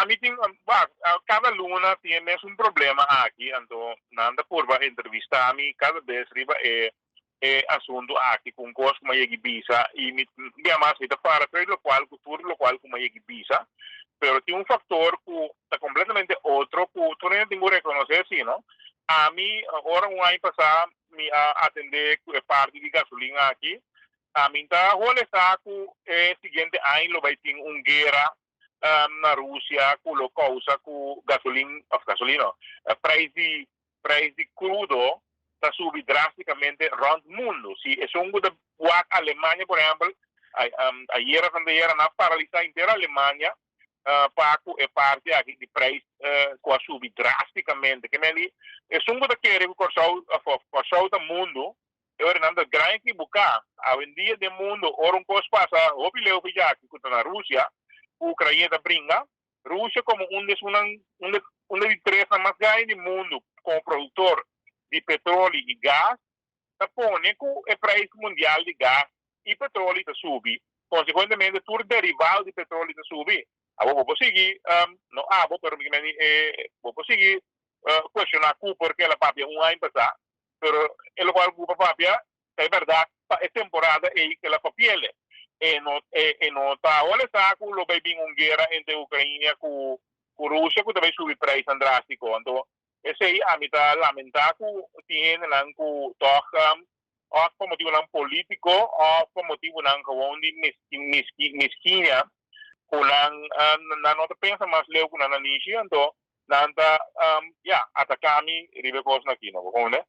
Ami tin, bah, kada luna tin e mesun problema aki, anto nan ta purba entrevistá mi kada bes riba e e asuntu aki ku un kos ku mi a yegi bisa i mi bia mas mi ta para tur lokual ku tur lokual ku mi a yegi bisa, pero tin un faktor ku ta kompletamente otro ku tur hende tin ku rekonosé si no. Ami ora un aña pasá mi a atendé ku e parti di gasolin aki, ami ta holesá ku e siguiente aña lo bai tin un guera na Rusia ku lo kousa ku gasolin òf gasolin no, preis di preis di krudo ta subi drástikamente rònt mundu. Si esun ku ta wak Alemania por ehèmpel, ayera òf antayera nan a paralisá henter Alemania pa ku e parti aki di preis ku a subi drástikamente. Ke men di esun ku ta kere ku Kòrsou òf Kòrsou ta mundu E ora nan ta gran ekibuká. Awendia den mundo ora un kos pasa hopi leu fi djaki ku ta na Rusia, ku Ukrania ta bringa, Rusia komo un di esunnan un di un di tresnan mas grandi di mundo komo produktor di petroli i gas ta pone ku e preis mundial di gas i petroli ta subi. Konsekuentemente tur derivado di petroli ta subi. Abo bo por sigui, no abo pero mi kimen di bo por sigui kuestioná Cooper ke el a papia un aña pasá. Pero e lokual ku pa papia ta e bèrdat pa e temporada ei ku el a papiele. E no e e no ta awor e sa ku lo bai bin un guera entre Ukrania ku ku Rusia ku ta bai subi preisnan drástiko. Anto esei ami ta lamentá ku tin hendenan ku tòg òf pa motibunan polítiko òf pa motibunan gewon di miski miskiña ku nan nan no ta pensa mas leu ku nan nanishi anto nan ta ya ataká mi riba e kosnan aki no. Bo komprende?